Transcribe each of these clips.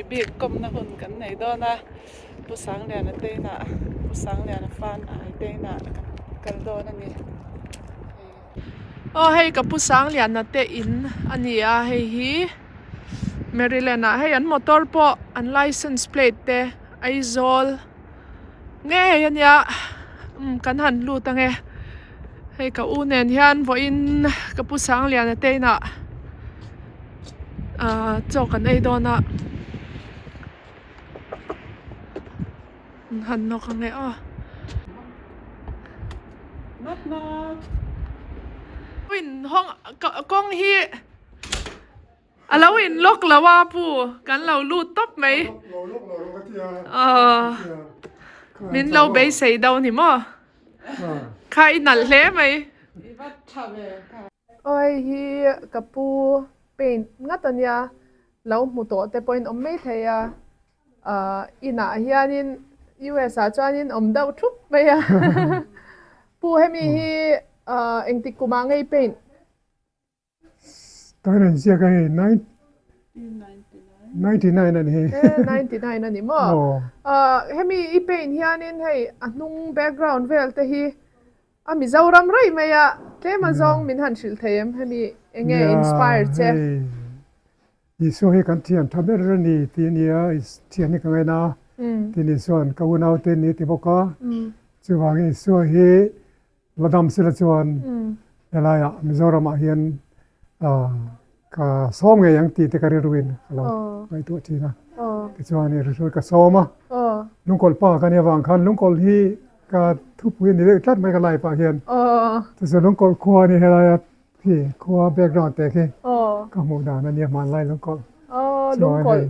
bik kawmna hun kan nei dawn a, Pu Sangliana te inah Pu Sangliana fan ai te inah kan kal dawn a ni. Aw hei ka Pu Sangliana te in a ni a, hei hi Maryland ah hei an motor pawh an license plate te Aizawl ngei a nia umm kan han lut ang e hei ka u nen hian vawiin ka pu Sangliana te inah ahh chaw kan ei dawn a an han nawk ang e aw. Kawng hi. A lo in lock lo a pu, kan lo lut tawp mai. Aww min lo beisei deuh ni maw? Kha i nalh hle mai. Aw hei hi ka pu paint ngat a nia, lo hmu tawh te pawhin awm maithei a. Ahh inah hianin US ah chuanin awm deuh thup mai a. Pu hemi hi ahh engtik kumah ngei paint? Tan an ziak a hei 99 a ni hei. E 99 a ni maw? Aw. Hemi i paint hianin hei a hnung background vel te hi a Mizoram raih mai a, tlem a zawng min han hrilh thei em hemi eng nge inspire che? Nia hei Isua hi kan thian tha ber a ni tih a nia, thian hi ka ngaina a, tin Isua'n ka unaute ni a ti bawk a, chuvangin Isua hi La dam sila chuan helaiah Mizoramah hian ka sawm ngei ang tih te ka rilruin ka lo ngaihtuah thin a. Tichuan i rilru ka sawm a. Lungkawlh pa ka nih avang khan lungkawlh hi ka thupui a ni deuh tlat mai ka life ah hian. Tichuan lungkawlh khua a ni helaia khi khua background te khi ka hmuh dan a nia hmanlai lungkawlh. Lungkawlh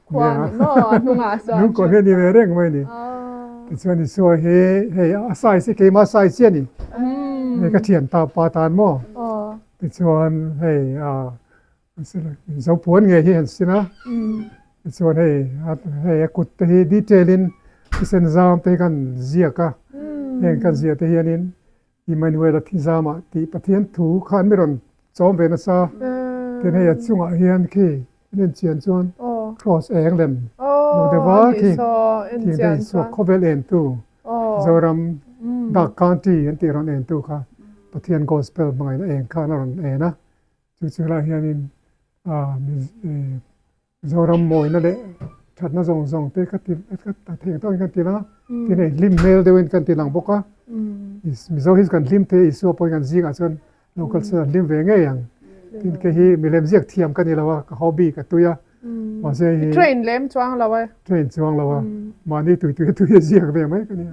Khua a ni maw a hnungah chuan. Lungkawlh hi a ni ve reng mai a ni. Tichuan Isua hi hei a size hi keimah size chiah a ni. Hei ka thian ta pa tan maw. Tichuan hei a Zopuan ngei hi han sin a. Tichuan hei hei a kut te hi detail in thisen zam te hi kan ziak a. Heng kan ziah te hianin Immanuela thi zamah tih Pathian thu khan mi rawn chawm ve nasa. Tin hei a chungah hian khi an enchian chuan Cross eng lem lo deuh a khi thing te Isua khawvel entu Zoram Dark County an tih rawn entu kha Pathian Gospel hmangaihna eng khan a rawn en a. Chu chu helaiah hianin Zoram mawina leh thatna zawng zawng te ka ti ka thei tawkin kan ti la, tin hei hlim hmel deuhin kan ti lang bawk a, Mizo hi kan hlim thei a, Isua pawhin kan zingah chuan lo kal chuan an hlim ve ngei ang. Tin kei hi milem ziak thiam ka ni lo a, ka hobby ka tui a, mahse hei hi Train lem chuang lo e. Train chuang lo a, mahni tui tui a tui a ziak ve mai ka nia.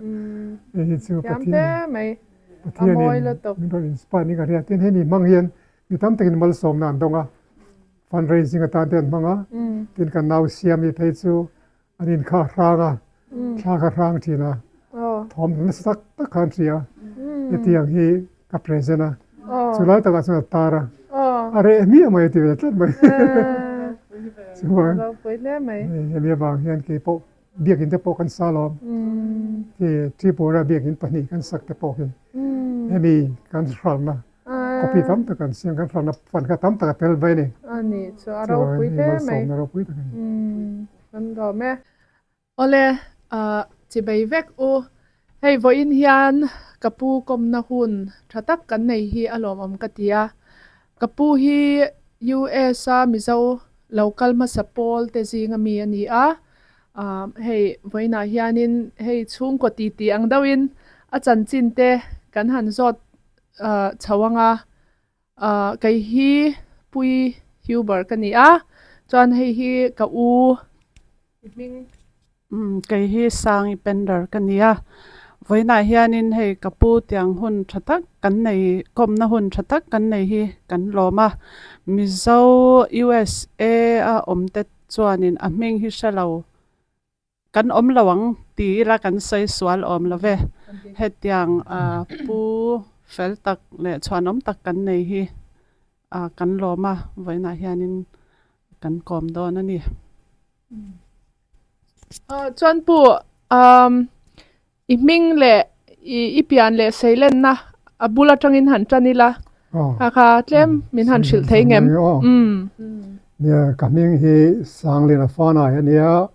Hei hi chu Pathian mai. Pathianin min rawn inspire ni ka hria, tin hemi hmang hian mi tam takin malsawmna an dawng a. Fundraising atan te an hmang a, tin kan nau siami phei chu an inkha hrang a, thla kha hrang thin a, thawm nasa tak tak kha an hria a, hetiang hi ka present a, chulai takah chuan a tar a, a reh hmiah mai a ti ve tlat mai. Chuan hemi avang hian keipawh biakinn te pawh kan sa lawm, khi Tripura biakinn pahnih kan sak te pawh khi hemi kan hralhna Copy tam tak an siam kan hranna fan kha tam tak a tel ve a ni. A ni chu a ropui hle mai. Malsawmna ropui tak a ni. Kan lawm e. Awle ah chibei vek u. Hei vawiin hian ka pu kawmna hun tha tak kan nei hi a lawmawm ka ti a. Ka pu hi US a Mizo lo kal hmasa pawl te zinga mi a ni a. Ah hei vawiinah hianin hei chhungkaw titi ang deuhin a chanchin te kan han zawt ah chho anga ah kei hi Pui Huber ka ni a chuan hei hi ka u i hming. Umm kei hi Sangi Pender ka ni a vawiinah hianin hei ka pu tiang hun tha tak kan nei kawmna hun tha tak kan nei hi kan lawm a Mizo USA a awm te chuanin a hming hi hre lo. Kan awm lo ang ti ila kan sawi sual awm lo ve. Hetiang pu fel tak leh chhuanawm tak kan nei hi kan lawm a, vawiinah hianin kan kawm dawn a ni. Chuan pu i hming leh i pian leh seilenna a bul atangin han tan ila, kha kha tlem min han hrilh thei ngem? Nia, ka hming hi Sangliana Fanai a nia,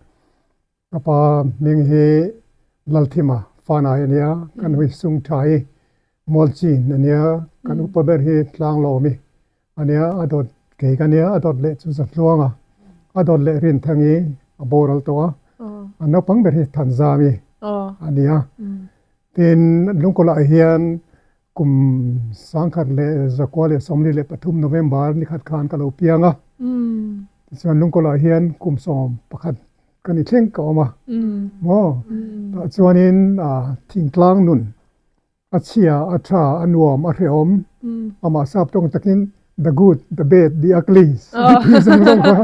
ka pa hming hi Lalthima Fanai a nia, ka nu hi Sungthai Mualchin a nia, kan upa ber hi Tlanglawmi a nia, a dawt kei ka nia, a dawt leh chu Zatluanga, a dawt leh Rinthangi a boral tawh a, a naupang ber hi Thanzami a nia. Tin, Lungkawlh ah hian Kum sangkhat leh zakua leh 43 November ni khat khan ka lo piang a. Tichuan Lungkawlh ah hian kum 11 ka ni thleng ka awm a. Maw? Tah chuanin thingtlang nun a chhia, a tha, a nuam, a hrehawm, amah sap tawng takin the good, the bad, the ugly tih zawng zawng kha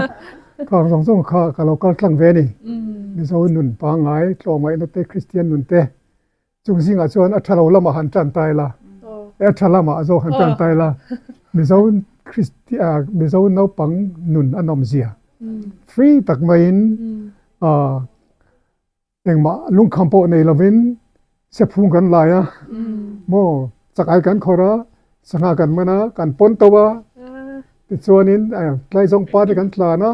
khang zawng zawng kha ka lo kal tlang ve a ni. Mizo nun pangngai, tlawmngaihna te, Kristian nun te Chung zingah chuan a tha lo lamah han tan ta ila, a tha lamah zawk han tan ta ila, Mizo Kristi Mizo naupang nun a nawm zia free tak maiin engmah lungkham pawh nei lovin sephung kan lai a, maw chakai kan khawrh a, sangha kan man a, kan pawn to a, tichuanin tlaizawng pa te kan tlan a,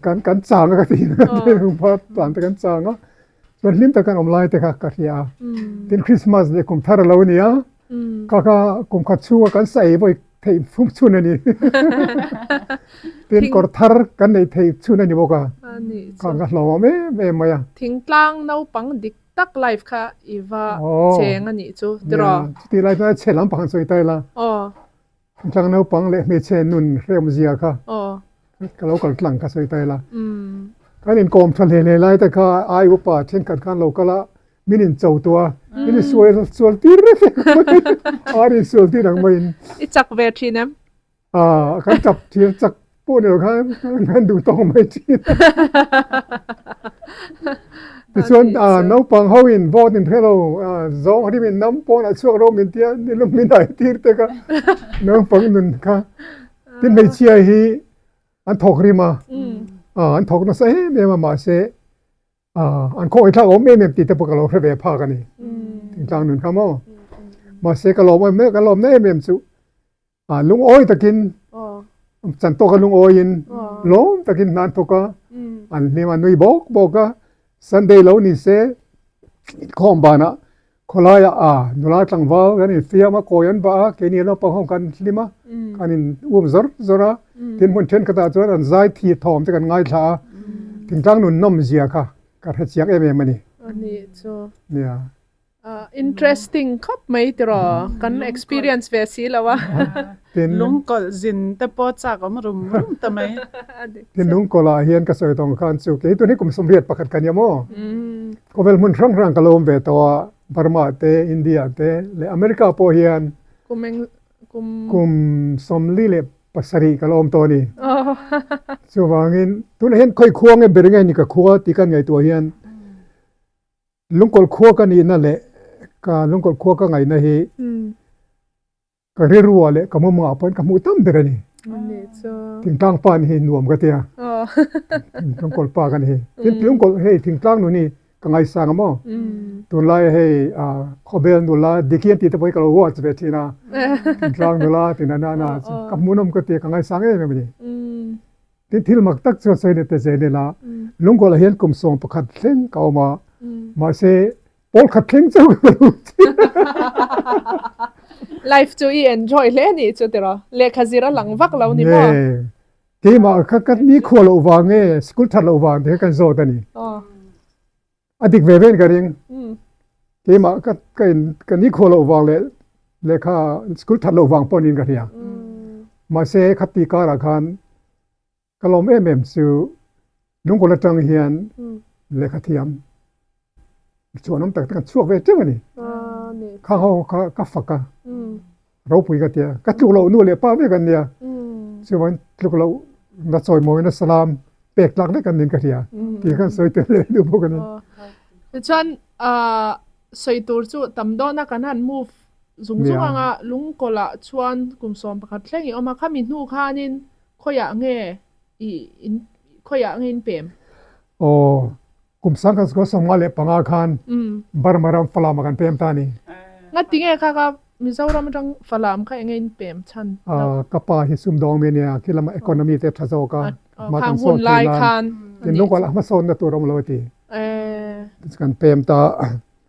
kan kan chang a ka ti tlaizawng pa tlan te kan chang a. Chuan hlim tak kan awm lai te kha ka hria a. Tin Christmas leh kum thar a lo ni a, ka kha kum khat chhunga kan sa ei vawi theih fum chhun a ni. Tin kawr thar kan neih theih chhun a ni bawk a, kha ka hlawm em em mai a. Thingtlang naupang dik tak life kha i va cheng a nih chu tiraw? Chutih lai chuan chhe lampang an sawi ta ila. Thingtlang naupang leh hmeichhe nun hrehawmzia kha ka lo kal tlang kha sawi ta ila. Kan inkawm tha hle hle lai te kha ai upa thenkhat khan lo kal a, min incho tawh a, min insual sual tir reng reng mai, ar insual tir ang maiin. I chak ve thin em? Aaa kan chak thir chak pawh ni lo khan kan duh tawk mai thin. Tichuan naupang ho in vote in hre lo zawng hrim in nam pawn ah chhuak ro min tia nilum min ai tir te kha naupang nun kha tin hmeichhia hi an thawk rim a an thawk nasa em em a mahse an khawngaih thlak awm em em tih te pawh ka lo hre ve phak a ni thingtlang nun kha maw mahse ka lawm em ka lawmna em em chu A lungawi takin chan tawka lungawiin lawm takin hna an thawk a, an hlim a nui bawk bawk a. Sunday lo ni se inkhawm banah khawlaiah a nula tlangval kan infiam a, kawi an bah a, keini naupang ho kan hlim a, kan in um zawr zawr a. Tin hmun thenkhatah chuan an zai thi thawm te kan ngaithla a, thingtlang nun nawm zia kha ka hrechiang em em a ni. A nih chu. Nia. Interesting khawp mai tiraw kan experience ve si lo a. Lungkawlh zin te pawh chak awm rum rum ta mai. Tin lungkawlh ah hian ka sawi tawng khan chu kei tun hi kum 81 ka nia maw? Khawvel hmun hrang hrang ka lo awm ve tawh a, Burma te, India te leh America pawh hian kum 47 ka lo awm tawh a ni. Chuvangin tunah hian khawi khua nge ber nge ni ka khua tih kan ngaihtuah hian Lungkawlh khua ka nihna leh ka lungkawlh khua ka ngaihna hi ka rilruah leh ka mumangah pawhin ka hmuh tam ber a ni. Thingtlang pa ni hi nuam ka tia. Lungkawlh pa ka ni hi. Tin lungkawlh hei thingtlang nun hi ka ngaisang a maw? Tunlai hei khawbel nula Diki an tih te pawh hi ka lo watch ve thin a. Thingtlang nula tih na na chu ka hmuhnawm ka tia ka ngaisang em em a ni. Tin thil mak tak chuan sawi leh ta zel ila, Lungkawlh ah hian kum 11 thleng ka awm a, mahse pawl khat thleng chauh ka lo ti. Life chu i enjoy hle anih chu tiraw? Lehkha zir a lang vak lo ni maw? Nge, keimah kha ka nikhua loh vang nge, school that loh vang te kha kan zawt a ni. A dik ve vein ka ring. Keimah ka ka in ka nikhua loh vang leh lehkha school that loh vang pawh niin ka hria. Mahse khati karah khan ka lawm em em chu lungkawl atang hian lehkha thiam chuan awm tak te kan chhuak ve teuh a ni. Kha ho kha ka fak a, ropui ka tia. Ka tluk loh nu leh pa vek an nia. Chuan tluk loh na chawimawina salam pek tlak vek an niin ka hria tih khan sawi tel leh duh bawk a ni. Tichuan sawi tur chu tam dawna kan han move zung zung anga lungkawlh ah chuan kum 11 thleng i awm a, khami hnu khanin khawiah nge i in khawiah nge in pem? Aw kum 1955 khan Burma ram Falam ah kan pem ta a ni. Ngati nge kha ka? Mizoram atang Falam kha enge in pem chhan deuh? Ka pa hi sumdawng mi ania, khi lama economy te tha zawk a, hma kan Khang hun sawn lai thei nan khan tin lungkual a hmasawnna tur a awm lo a ti. Tichuan kan pem ta.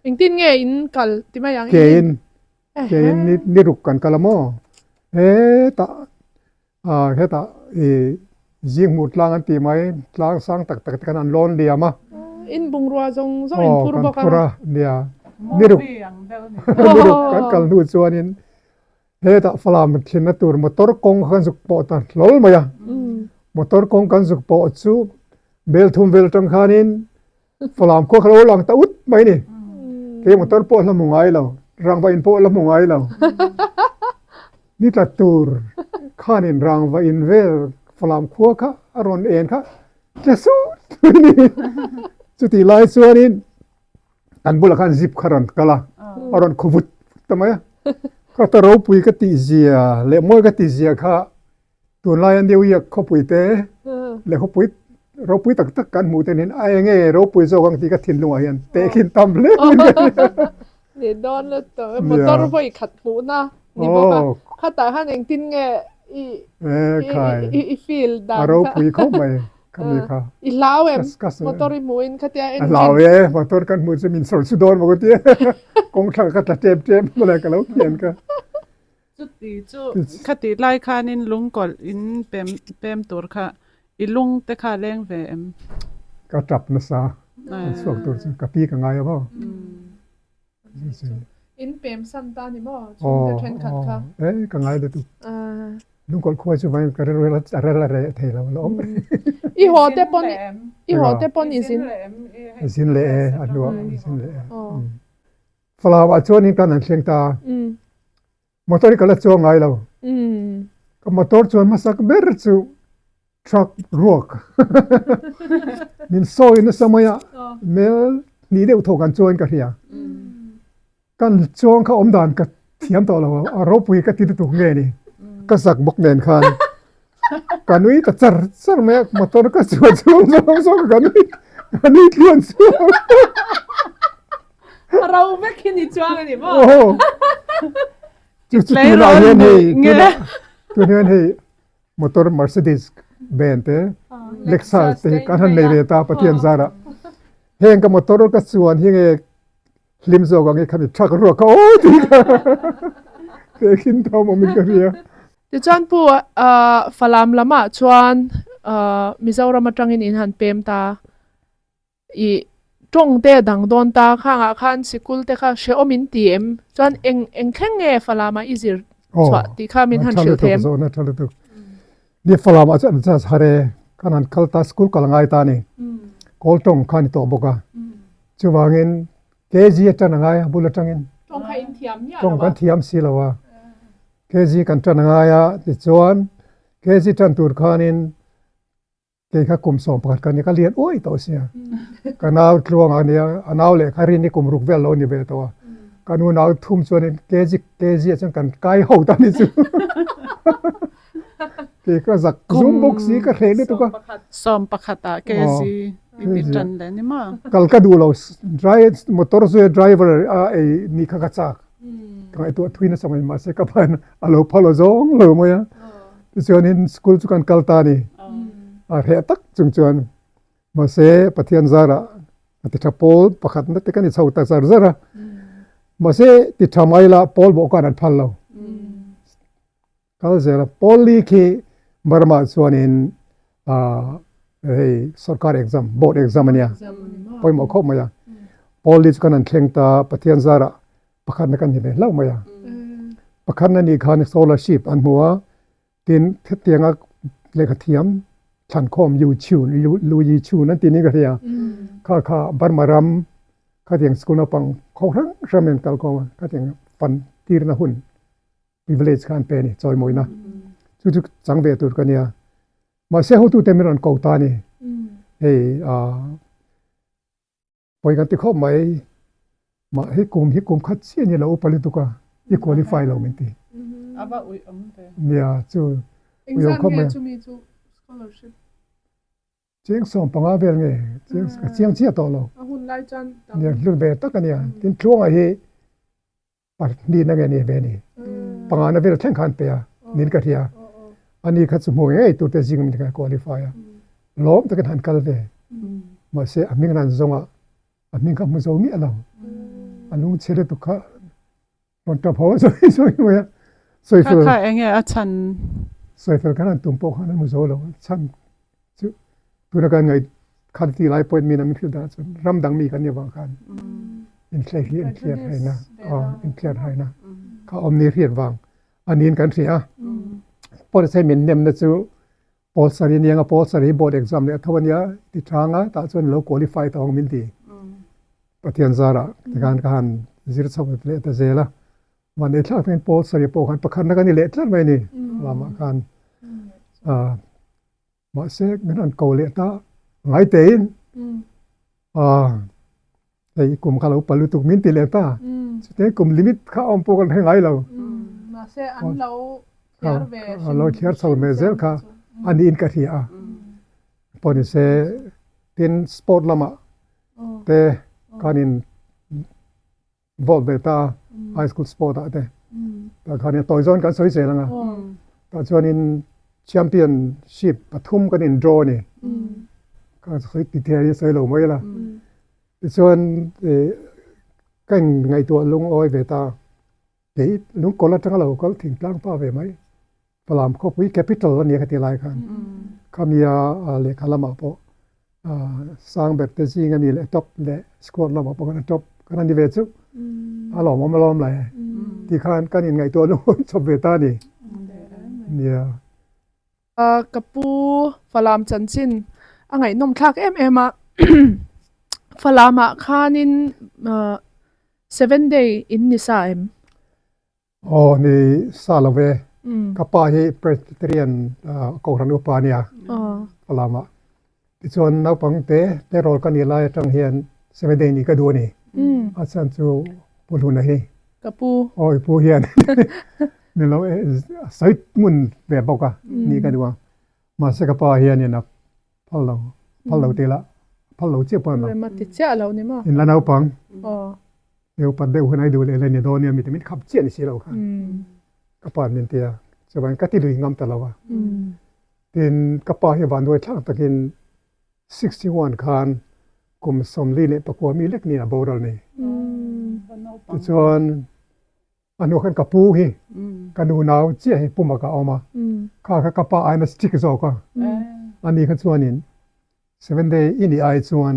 Engtin nge in kal ti mai ang? Ke in, ke in ni ruk kan kal a maw? Hetah Hetah i zing hmuh tlang an tih mai, tlang sang tak tak te khan an lawn liam a. In bungrua zawng zawng in phur bawk a. Aw, kan phur a, nia. Niruk, niruk kan kal hnu chuanin hetah Falam thlenna tur motor kawng kha kan zuk pawh ta hlawl mai a. Motor kawng kan zuk pawh chu bel thum vel atang khanin Falam khua kha lo lang ta ut mai ni. Kei motor pawh la hmu ngai lo, rangva in pawh la hmu ngai lo. Ni tla tur khanin rangva in vel Falam khua kha a rawn en kha tle sut mai ni. Chutih lai chuanin kan bulah khan zip kha rawn kal a, a rawn khaw vut vut ta mai a. Ka ta ropui ka tih zia leh mawi ka tih zia kha Tunlaia New York khawpui te leh khawpui ropui tak tak kan hmuh te nen a eng nge ropui zawk ang tih ka thinlungah hian tehkhin tam hle mai ka hria. Ni dawn lutuk e, motor vawi khat hmuhna ni bawk a, khatah khan engtin nge i i feel dan kha. A ropui khawp mai khami kha. I hlau em motor i hmuhin khatia engine. A hlau e, motor kan hmuh chu min sawr chu dawn maw ka tia, kawngthlang ka tla tep tep mawle ka lo thian kha. Chuti chu khatih lai khanin lungkawlh in pem pem tur kha i lung te kha leng ve em? Ka tap nasa an chhuak tur chu ka pi ka ngai a maw? In pem san ta ni maw chhungte thenkhat kha? E ka ngai lutuk. Lungkawlh khua chu vain ka rel a rel a reh thei lo a la awm reng. I haw te pawn i haw te pawn i zin? Zin leh e a hnuah zin leh e. Falam ah chuanin kan han thleng ta a, motor hi ka la chuang ngai lo. Ka motor chuan hmasak ber chu truck ruak min sawi nasa mai a, mel hnih deuh thaw kan chuan ka hria. Kan chuang kha awm dan ka thiam tawh lo a, a ropui ka ti lutuk nge ni, ka zak bawk nen khan ka nui ta char char mai a, motor ka chuan chhung zawng zawng ka nui ka nui tluan chhuak. A ro vek hi ni chuang a ni maw? Aw. Chu chu tunah hian hei tunah tunah hian hei motor Mercedes Benz te Lexus te hi kan han nei ve ta Pathian zarah. Heng ka motor ka chuan hi nge hlim zawk ang i khami thak ruak kha aw tih kha tehkhin thawm awmin ka hria. Tichuan pu Falam lamah chuan Mizoram atangin in han pem ta. I tawng te dang dawn ta khangah khan sikul te kha hrehawm in ti em? Chuan eng eng thleng nge Falam ah i zir chhuah tih kha min han hrilh thei em? Aw, tha lutuk. Ni Falam ah chuan just har e, khan han kal ta school kal angai ta ni. Kawl tawng kha ni tawh bawk a. Chuvangin KG a tan angai a bul atangin. Tawng kha in thiam miah lo a. Tawng kan thiam si lo a. KG kan tan angai a, tichuan KG tan tur khanin Kei kha kum 11 ka ni, ka lian uai tawh sia. Ka nau tluang a nia, a nau leh kha rin hi kum ruk vel lo ni ve tawh a. Ka nu nau thum chuanin KG KG ah chuan kan kai ho ta ni chu. Kei ka zak zum bawk si ka hreh lutuk a. 11 ah KG i ti tan leh ni maw? Kal ka duh lo, motor chu driver a ei ni kha ka chak. Ka ngaihtuah thui nasa mai mahse ka pain a lo phal aw zawng lo mai a. Tichuanin school chu kan kal ta a ni. A hreh tak chung chuan mahse Pathian zarah a ti tha pawl pakhatna te kan i chho ta zar zar a. Mahse ti tha mai la pawl bawh khan an phal lo. Kal zel a, pawl li khi Burma chuanin hei sorkar exam, board exam a nia, pawimawh khawp mai a. Pawl li chu kan han thleng ta Pathian zarah pakhatna kan ni ve hlauh mai a. Pakhatna nih khan scholarship an hmu a, tin hetianga lehkha thiam thlankhawm Yu Chun, Lu Yi Chun an tih niin ka hria, kha kha Burma ram khatiang school naupang khaw hrang hrang in kalkhawm a, khatiang fan tirna hun privilege kha an pe a ni, chawimawina. Chu chu chang ve tur ka nia. Mahse hotute min rawn ko ta a ni. Hei ah pawi kan ti khawp mai. Mah hei kum hi kum khat chiah ni lo upa lutuk a, i qualify lo min ti. A va ui awm ve. Nia chu ui awm khawp mai. Engzat nge chumi chu scholarship? Chiang 15 vel nge chiang ka chiang chiah tawh lo. A hun lai chuan tam. Nia hlut ve tak a nia. Tin tluangah hi. Pahnihna nge ni ve ni. Pangana vel thleng khan pe a, nin ka hria. Ani kha chu hmu ngei tur te zing min kha qualify a. Lawm takin han kal ve. Mahse a hming ran zawng a, a hming kha hmu zo miah lo. A lung chhe lutuk kha rawn tap haw sawi sawi mai a. Sawi fel. Kha enge a chhan? Sawi fel khan an tum pawh khan an hmu zo lo. Chhan chu tuna kan ngaih khan ti lai pawhin min an hrilh dan chuan ram dang mi kan nih avang khan inthler hi inthler haina aw inthler haina kha awm ni hriat vang aniin kan hria a pawlse min nemna chu pawl sarih aniang a pawl sarih board exam leh a tho ania ti chang a tah chuan lo qualify tawh ang min ti Pathian zarah tikhan ka han zir chho leh ta zel a. Mahni thlak takin pawl sarih pawh khan pakhatna kan ni leh tlat mai a ni lamah khan ah mahse min rawn ko leh ta ngai tein ah hei kum kha lo pa lutuk min ti leh ta chutah kum limit kha awm pawh kan hre ngai lo mahse an lo thliar ve an lo thliar chho ve zel kha a niin ka hria a pawh ni se tin sport lamah te kan in Vote ve ta high school sport ah te tah khan in tawi zawn kan sawi zel anga tah chuan in championship pathum kan in draw a ni ka sawi ti thei a sawi lo mai la tichuan ih ka in ngaihtuah lungawi ve ta kei lungkawl atanga lo kal thingtlang pa ve mai Falam khawpui capital a nia ka ti lai khan khamia lehkha lamah pawh sang ber te zing a ni leh top leh squad lamah pawh khan a top khan a ni ve chu a lawmawm a lawm lai ti khan kan inngaihtuah lung chawp ve ta a ni nia. Ka pu Falam chanchin a ngaihnawm thlak em em a Falamah khanin seven day in ni sa em? Aw ni sa lo ve. Ka pa hi Presbyterian Kohhran upa a nia Falam ah. Tichuan naupang te tleirawl ka nih lai atang hian Seventh Day nih ka duh a ni. A chhan chu Pu Hluna hi. Ka pu. Aw i pu hian min lo sawi ngun ve bawk a nih ka duh a. Mahse ka pa hianin a phal lo, phal lo tih lah phal lo chiah pawh a ni lo. Rem a ti chiah lo ni maw? In la naupang. Aw. Deuh pat deuh hun ai duh leh la ni dawn nia mi te min khap chiah ni si lo khan. Ka pa min ti a, chuan ka ti lui ngam ta lo a. Tin ka pa hi vanduai thlak takin 61 khan kum 44 mi lek niin a boral ni. Tichuan A hnu khan ka pu hi ka nu nau chiah hi puma ka awm a, kha kha ka pa aiin a strict zawk a, ani kha chuanin seven day i nih ai chuan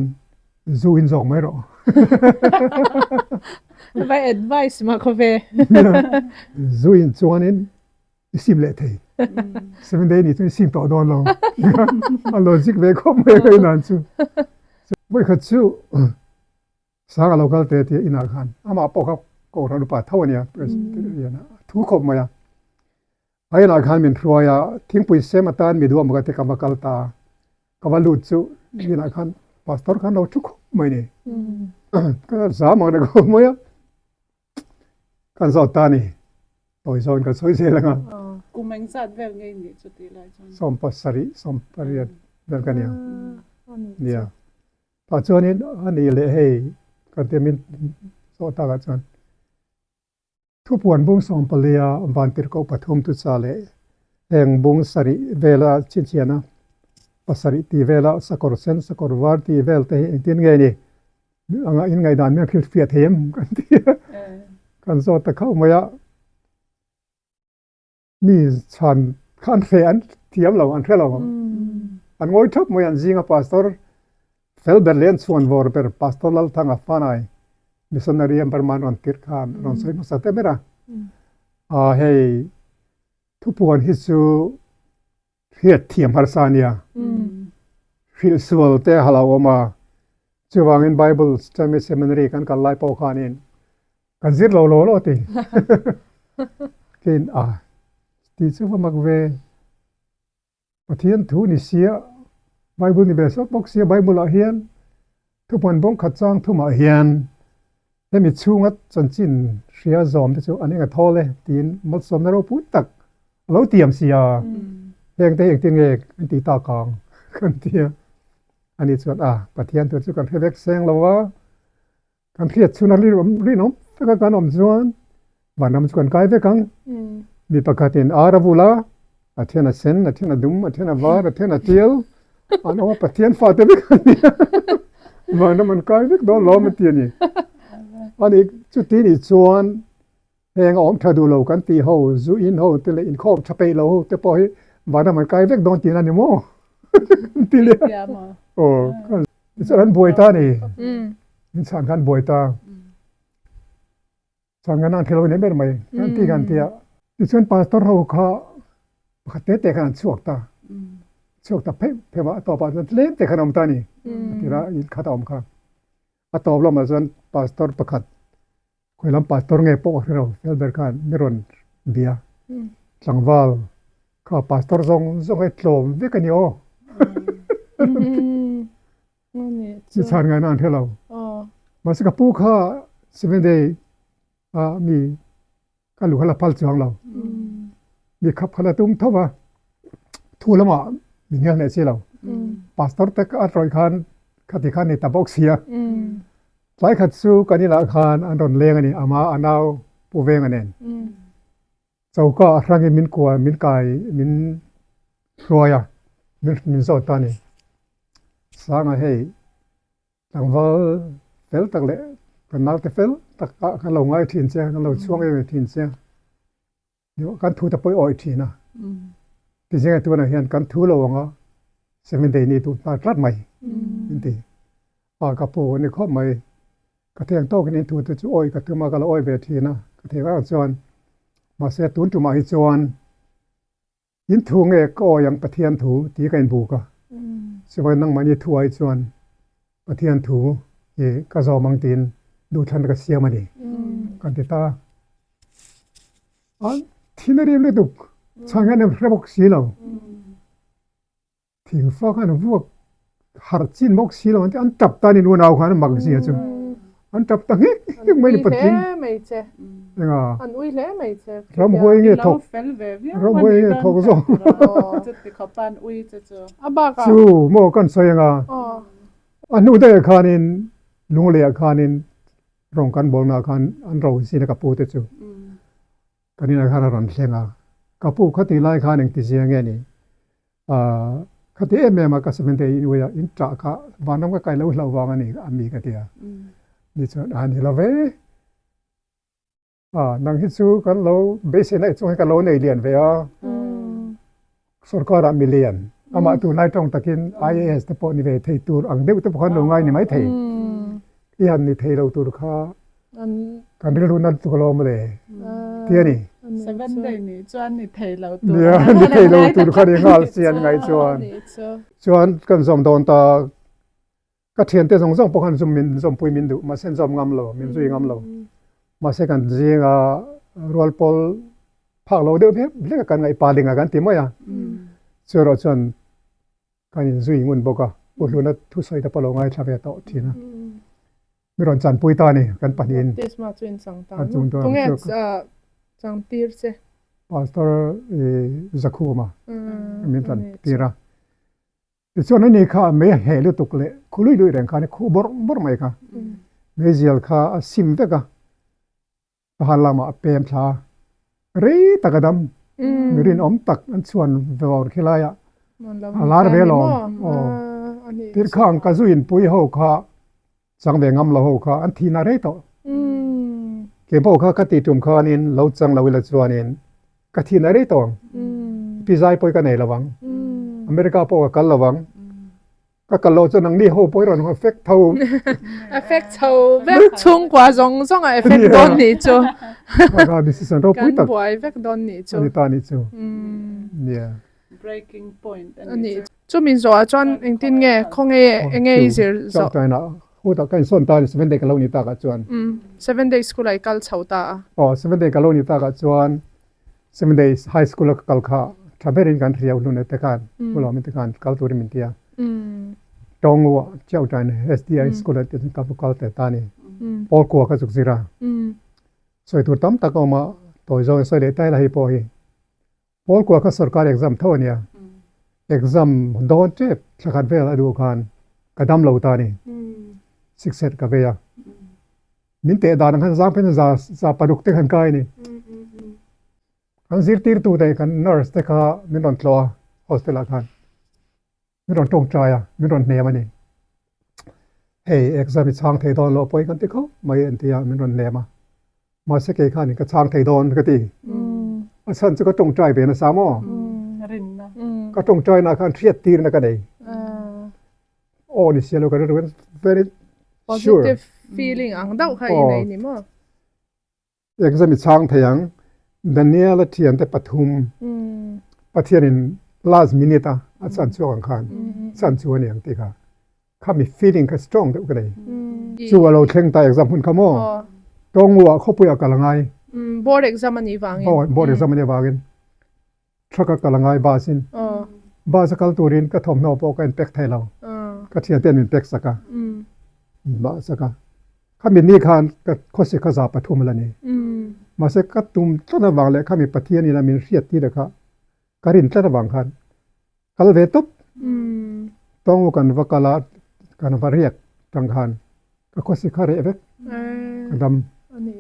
zu in zawk mai rawh. Vai advice mah khaw ve. Zu in chuanin i sim leh thei, seven day nih chuan i sim tawh dawn lo. A logic ve khawp mai a ka inah chu. Vawikhat chu Sang a lo kal te tia inah khan amah pawh kha Kohhran upa tho a nia, Presbyterian a thu khawp mai a. A inah khan min hruai a, thingpui sem atan mi duh amawka te ka va kal ta a, ka va lut chu inah khan Pastor khan lo thu khawp mai ni. Ka zam ang reng khawp mai a, kan zawt ta a ni, tawi zawn kan sawi zel ang a. Kum engzat vel ngei nih chu tih lai chuan? 70, 18 vel ka nia. Nia. Tah chuanin a nih leh hei kan ti min zawh takah chuan thupuan bung 14 a vantirhkoh pathum chu cha leh heng bung sarih vela chhinchhiahna pasarih tih vela sakawr sen sakawr var tih vel te hi engtin nge ni anga in ngaihdan min hrilhfiah thei em kan ti a kan zawt ta khauh mai a. Mi chhan kha an hre an thiam lo an hre lo ang. An ngawi thap mai an zinga pastor fel ber leh an chhuan vawr ber pastor Lalthanga Fanai missionary an Burma an rawn tirh khan rawn sawi hmasa te ber a. Aa hei thupuan hi chu hriat thiam harsa a nia. Hrilh sual te a lo awm a. Chuvangin Bible Study Seminary kan kal lai pawh khanin Kan zir lo law law ti. Kein a ti chu va mak ve. Pathian thu ni sia, Bible ni ve sawk bawk sia, Bible ah hian thuhman bawng khat chang thumah hian hemi chhunga chanchin hria zawm te chu an eng a thawl e tiin malsawmna ropui tak a lo tiam sia. Heng te hi engtin nge kan tih tak ang kan ti a. Ani chuan a Pathian thu chu kan hre vek seng lo a. Kan hriat chhun a rinawm rinawm taka kan awm chuan. Vanram chu kan kai vek ang. Mi pakhatin ar a vul a, a then a sen, a then a dum, a then a var, a then a tial, an awm a, Pathian fate vek an ni a, vanram an kai vek dawn lawm a ti a ni. Ani chuti nih chuan heng a awm tha duh lo kan tih ho, zu in ho te leh inkhawm tha peih lo ho te pawh hi vanram an kai vek dawn tihna a ni maw? Kan ti leh a. Aw, tichuan an buai ta a ni. Inchhan kha an buai ta. Chuan kan ang thilo nei ber mai kan ti kan tia. Tichuan pastor ho kha pakhat te te khan an chhuak ta. Chhuak ta pheuh pheuh a, a tawpah chuan tlem te khan a awm ta a ni. A tira in khat a awm kha. A tawp lamah chuan pastor pakhat khawi lam pastor nge pawh ka hre lo fel ber khan mi rawn bia. Tlangval kha pastor zawng zawng hi tlawm vek a ni aw. Chi chhan ngaihna an hre lo. Mahse ka pu kha Seventh Day a mi ka lu kha la phal chuang lo. Mi khap kha la tum tho va, thu lamah mi hnial hneh si lo. Pastor te a rawih khan khati khan ni ta bawk sia. Tlai khat chu kan inah khan an rawn leng a ni, ama a nau Pu Venga nen. Choka a hrangin min kuai, min kai, min hruai a, min min zawt ta a ni. Sanga hei tlangval fel tak leh kan naute fel tak ah kan lo ngai thin che a, kan lo chhuak em em thin che a, kan thu te pawh i awih thin a. Tizinga tunah hian kan thu lo ang a, Seven day ni duh nghal tlat mai min ti. A ka pu a ni khawp mai. Ka theng tawkin in thute chu awi ka tum a, ka lo awi ve thin a, ka theng ang chuan mahse tun tumah hi chuan in thu nge ka awi ang Pathian thu tih ka inbuk a, chuvangin nangmahni thu ai chuan Pathian thu hi ka zawm ang tiin duhthlanna ka siam a ni kan ti ta. A thin a rim lutuk, chhan hian an hre bawk si lo. Thingfa khan vuak harh chin bawk si lo an ti an tap ta ni nunau khan an mak zia chu an tap ta nghek nghek mai ni patling enga an ui hle mai che ramhuai nge thawk ramhuai nge thawk zawk a bakah chu maw kan sawi anga a hnu daih ah khanin lunglei ah khanin rawng kan bawlna ah khan an ro zin a ka pu te chu kan inah khan a rawn thleng a ka pu khatih lai khan engtizia nge ni Ahh khati em em a ka seven day in uia in tah kha vanram ka kai lo hlauh vang a ni a mi ka ti a. Ni chuan a ni lo ve. Ah nang hi chu kan lo beiseina i chung hi ka lo nei lian ve a. Sorkar ah milian amah tunlai tawng takin IAS te pawh ni ve thei tur ang deuh te pawh khan lo ngai ni mai thei. I han ni thei lo tur kha kan rilru na lutuk alawm le ti a ni. Seven day ni chuan ni thei lo tur. Nia ni thei lo tur kha ni nghal si an ngaih chuan. Chuan kan zawm dawn ta ka thiante zawng zawng pawh khan zum min zawmpui min duh mahse an zawm ngam lo min zui ngam lo mahse kan zinga rual pawl phak lo deuh hlek hlek a kan ngaih pa ding a kan ti mai a chu erawh chuan Kan inzui ngun bawk a, Pu Hluna thusawi te pawh lo ngaithla ve tawh thin a. Mi rawn chanpui ta a ni, kan pahnihin. Baptisma chu in chang ta ang. Tunge chang tir che? Pastor Zakhuma min rawn tir a. Tichuan ani kha mei a hleh lutuk leh khu lui lui reng khan khu bawrh bawrh mai kha. Meizial kha a sim vek a. Tahan lamah a pem thla a, rei tak a dam, mi rinawm tak an chhuan vawr khi laiah a lar ve alawm. Aw, tirkha ang ka zu inpui ho kha, chang ve ngam lo ho kha an thihna rei tawh. Kei pawh kha ka tih tum khanin lo chang lo ila chuanin ka thihna rei tawh ang. Pi zai pawh hi ka nei lo ang. America pawh ka kal lo ang. Ka kal lo chuan nangni ho pawh i rawn effect tho. Effect chho vek chhungkua zawng zawng a effect dawn nih chu. Kha decision ropui tak. Kan buai vek dawn nih chu. Ani ta nih chu. Nia. Breaking point ani chu. Chu min zawh ah chuan engtin nge khawnge enge i zir zawh. Changtaina hutah ka insawn ta a ni seven day ka lo ni tak ah chuan. Seven day school ah i kal chho ta a. Aw seven day ka lo ni tak ah chuan Seven Days High School a ka kal kha tha berin kan hria hlun te khan Ulawmin te khan kal turin min ti a. Tawngu ah Chiao Tain SDI School ah te ka kal te ta ni. Pawl kua ka zuk zir a. Sawi tur tam tak a awm a, tawi zawng in sawi leh tai la hei pawh hi. Pawl kua kha sorkar exam tho a nia. Exam dawn tep thla khat vel a duh khan ka dam lo ta ni. Sikset ka vei a. Min teh dan ang khan zang phei chuan za 6 te khan kai a ni. Kan zirtirtute kan nurse te kha min rawn tlawh a hostel ah khan min rawn tawngtai a min rawn hnem a ni. Hei exam i chhang thei dawn loh pawh hi kan ti khawp mai an ti a min rawn hnem a. Mahse kei khanin ka chhang thei dawn ka ti. A chhan chu ka tawngtai ve nasa maw? Ka tawngtai na khan hriat tirna ka nei. Aw ni sia lo ka rilru very sure. Positive feeling ang deuh kha i nei ni maw? Exam i chhang thei ang. Daniel-a thiante pathum Pathianin last minute a a chan chhuak ang khan chan chu a ni ang tih kha khami feeling kha strong deuh ka nei. Chu a lo thleng ta exam hun kha maw? Tawngua khawpuiah kal a ngai. Board exam a nih vangin. Board exam a nih vangin. Truck a kal a ngai bus in. Bus a kal turin ka thawmhnaw pawh ka in pack thei lo. Ka thianten min pack sak a. Min bah sak a. Khami ni khan ka khawsi kha za pathum la ni. Mahse ka tum tlat avang leh khami Pathian in a min hriat tir a kha ka rin tlat avang khan kal ve tawp. Tawng kan va kal a, kan va riak tang khan ka khawsi kha reh vek. Ka dam.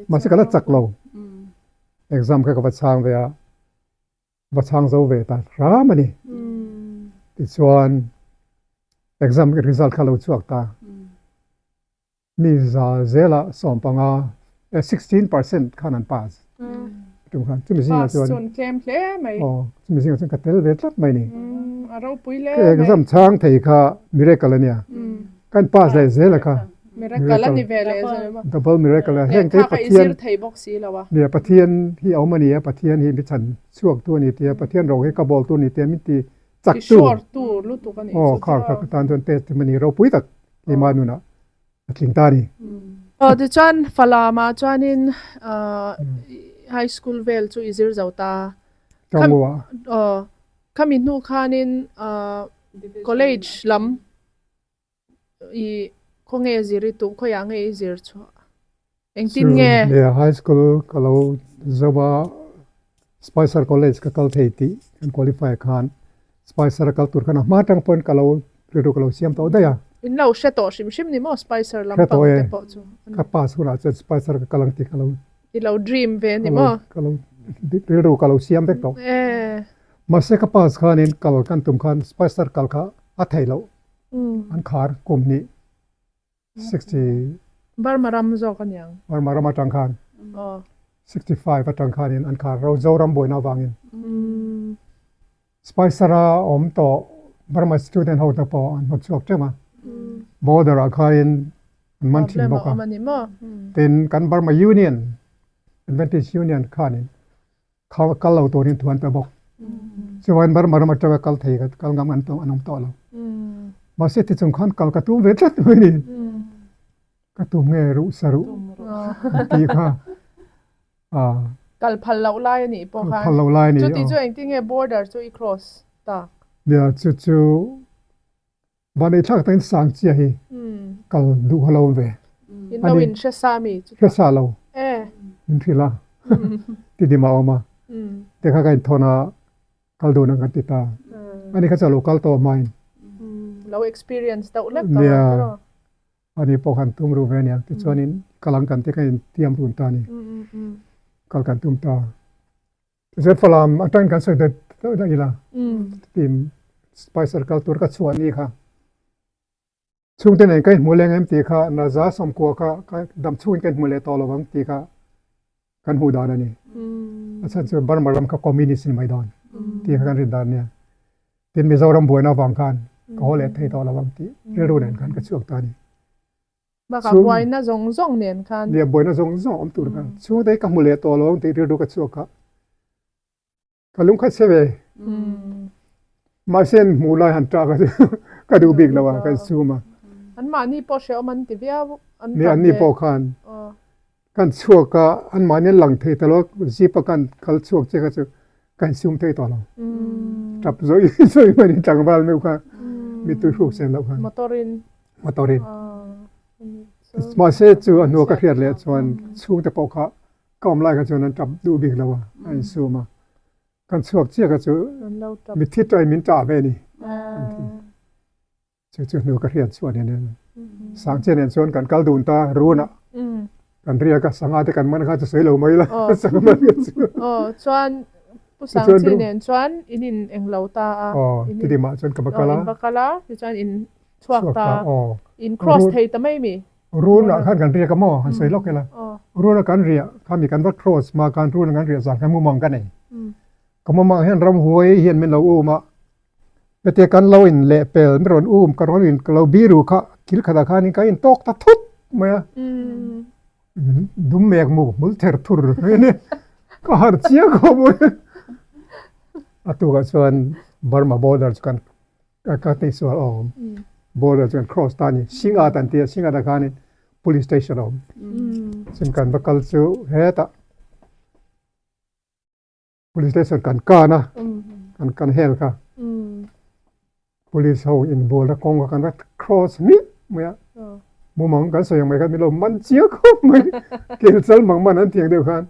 Mahse ka la chak lo. Exam kha ka va chhang ve a. Va chhang zo ve ta hram a ni. Tichuan exam result kha lo chhuak ta. Mi za zela sawmpanga 16% khan an pass. Tum khan chumi zingah chuan pass chuan tlem hle mai. Aw chumi zingah chuan ka tel ve tlat mai ni. A ropui hle mai. Exam chhang thei kha miracle a nia. Kan pass leh zel a kha. Miracle a ni ve leh zel maw? Double miracle a heng te Pathian i zir thei bawk si lo a. Nia Pathian hi a awm a ni a, Pathian hi mi chhan chhuak tu a ni tia, Pathian ro hi ka bawl tu a ni tia min ti chak tu. Ti sure tu lutuk a nih chu. Aw khar kha ka tan chuan testimony ropui tak keimah nunah a tling ta a ni. Aw tichuan Falam ah chuanin high school vel chu i zir zo ta. Tangua. Aw khami hnu khanin college lam I khawnge zir i tum, khawiah nge i zir chhuah? Engtin nge? Nia, high school ka lo zo a, Spicer College ka kal thei tih kan qualify khan Spicer a kal tur khan a hma atang pawhin ka lo rilru ka lo siam tawh daih a. In lo hre tawh hrim hrim ni maw Spicer lampang te pawh chu? Ka pass hunah chuan Spicer ka kal ang tih ka lo. I lo dream ve ni maw? Ka lo rilru ka lo siam vek tawh. Mahse ka pass khanin kal kan tum khan Spicer kal kha a theih loh. An khar kum hnih 60. Burma ram zawk a niang. Burma ram atang khan 65 atang khanin an khar ro Zoram buaina avangin. Spicer a awm tawh Burma student ho te pawh an hnawt chhuak teuh a. Border ah khanin an man thin bawk a. Tin kan Burma Union Adventist Union khanin Kha kal lo turin thu an pe bawk. Chuan Burma ram atanga kal thei kal ngam an an awm tawh lo. Mahse ti chung khan kal ka tum ve tlat mai ni. Ka tum nge ruh sa ruh tih kha. Kal phal loh lai a nih pawh khan. Kal phal loh lai a ni. Chuti chu engtin nge border chu i cross tak? Nia chu chu Vanei thlak takin sang chiah hi kal duh a lo awm ve. In lo in hre sa mi chu ta. Hre sa lo. Min hrilh a. Ti dim a awm a. Te kha ka inthawn a kal dun ang kan ti ta. Ani kha chu a lo kal tawh hmain. Lo experience deuh lek tawh ang tiraw. Ani pawh khan tum ru ve aniang. Tichuanin kal ang kan ti kha intiam run ta a ni. Kal kan tum ta. Tichuan Falam atangin kan sawi deuh deuh daih ila tim Spicer kal tur ka chhuah ni kha chhungte nen ka inhmu leng em tih kha naza sawmkua kha ka dam chhungin ka inhmu leh tawh lo ang tih kha kan hmuh dan a ni. A chhan chu Burma ram kha communist ni mai dawn tih kha kan rin dan a nia. Tin Mizoram buaina avang khan ka haw leh thei tawh lo ang tih rilru nen khan ka chhuak ta a ni. Bakah buaina zawng zawng nen khan. Nia, buaina zawng zawng awm tur khan. Chhungte hi ka hmu leh tawh lo ang tih rilru ka chhuak a. Ka lung khat che ve. Mahse an hmuh lai han ṭah kha chu ka duh bik lo a, kan sum a. Anmahni pawh hrehawm an ti viau. Nia, anni pawh khan kan chhuak a, anmahni an lang thei ta lo a, zip a kan kal chhuak che kha chu kan sum thei tawh lo. Ṭap zawih zawih mai ni tlangval meuh kha mittui hruk sen loh khan. Motor-in. Motor-in. Mahse chu a hnua ka hriat leh chuan chhungte pawh kha ka awm lai kha chuan an ṭap duh bik lo a, a insum a. Kan chhuak chiah kha chu mitthi ṭain min ṭah ve a ni. Chu chu hnu ka hriat chuan hian in Sangchia nen chuan kan kal dun ta run ah kan riak a sangha te kan man kha chu sawi lo mai la sangha man kha chu. Aw chuan Pu Sangchi nen chuan in in englo ta a. Aw, Tidimah chuan ka va kal a. In va kal a, tichuan in chhuak ta. In cross thei ta mai mi? Run ah khan kan riak a maw? Han sawi lawk ila. Run a kan riah kha mi kan va cross hma khan run a kan riah zan khan mumang ka nei. Ka mumang hian ramhuai hian min lo um a. Hetiang kan lo in leh pel mi rawn um ka rawn in ka lo biru kha kil khatah khanin ka in tawk ta thut mai a. Dum mek mu hmul ther thur mai a ni. Ka harh chiang khawp mai. A tukah chuan Burma border chu kan ka tih sual a awm. Border chu kan cross ta a ni. Singat an ti a, Singat ah khanin police station a awm. Chuan kan va kal chu hetah Police station kan kan a, kan kan hel kha. Police ho inbualna kawng kha kan va cross hmiah mai a. Mumang kan sawi ang mai khan min lo man chiang khawp mai. Kel chal mang man an tiang deuh khan.